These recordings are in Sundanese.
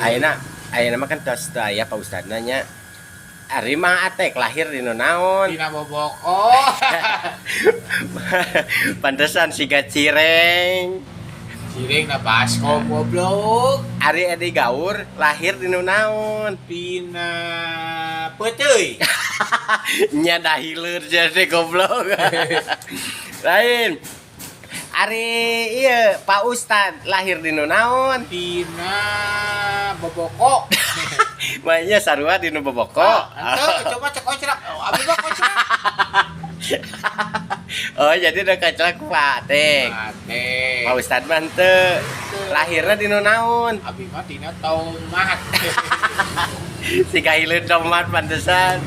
Ayeuna ayeuna mah kan tos teu aya Pak Ustadna nya. Ari Mang Atek lahir di naon? Dina boboko. Pantesan siga cireng. Cireng na baskom, goblok. Ari Edi Gaur lahir di naon? Dina peuteuy. Nya dahileun jadi goblok. Lain. Ari iya Pak Ustad lahir di naon? Dina boboko. Makanya sarua di nu boboko. Ente coba cek kocrak. Oh, abi mah kocrak. Oh, jadi udah kocrak Pak Atek. Ate. Pak Ustad mah henteu. Lahirna di nu naon? Abi mah dina tomat. Si kahileun tomat pantesan.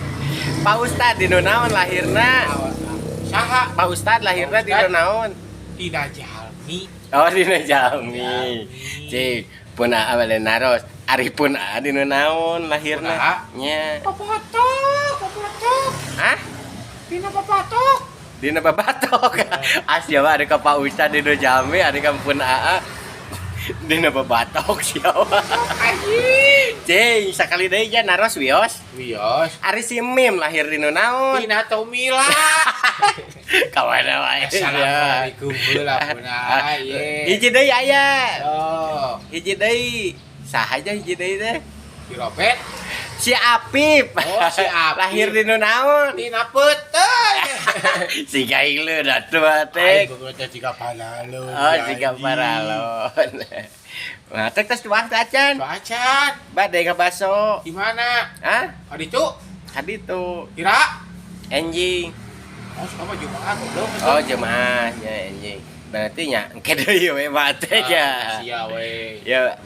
Pak Ustad di nu naon lahirna? Saha? Pak Ustad lahirna di nu naon? Dina jalmi. Oh, dina jalmi. Cik, pun aa bade naros. Ari pun aa di nu naon lahirna? Pun aa? Nya. Papatok, papatok. Hah? Dina papatok. Dina babatok. As jawa ada ka Pak Ustad di nu jalmi, ari ka pun aa dina babatok siapa? Anjing. Cing, sakali deui ja naros wios. Wios. Ari si Mim lahir di nu naon? Dina Tomila. Kawana wae. Assalamualaikum heula pun aa ye. Hiji deui aya. Oh, Hiji deui. Saha aja hiji deui teh? Si Robet. Si Apip. Oh, si Apip. Lahir di nu naon? Dina peuteuy. Si gaileun atuh teh. Aing goblok teh siga paralon. Oh, siga paralon. Nah, teh tos tuang teh acan. Acan. Bade ngabaso. Di mana? Hah? Kaditu? Kaditu. Kira? Enjing. Oh, sama jemaah goblok. Oh, jemaah nya enjing. Berarti nya engke deui we mah teh ya. Sia we. Ya.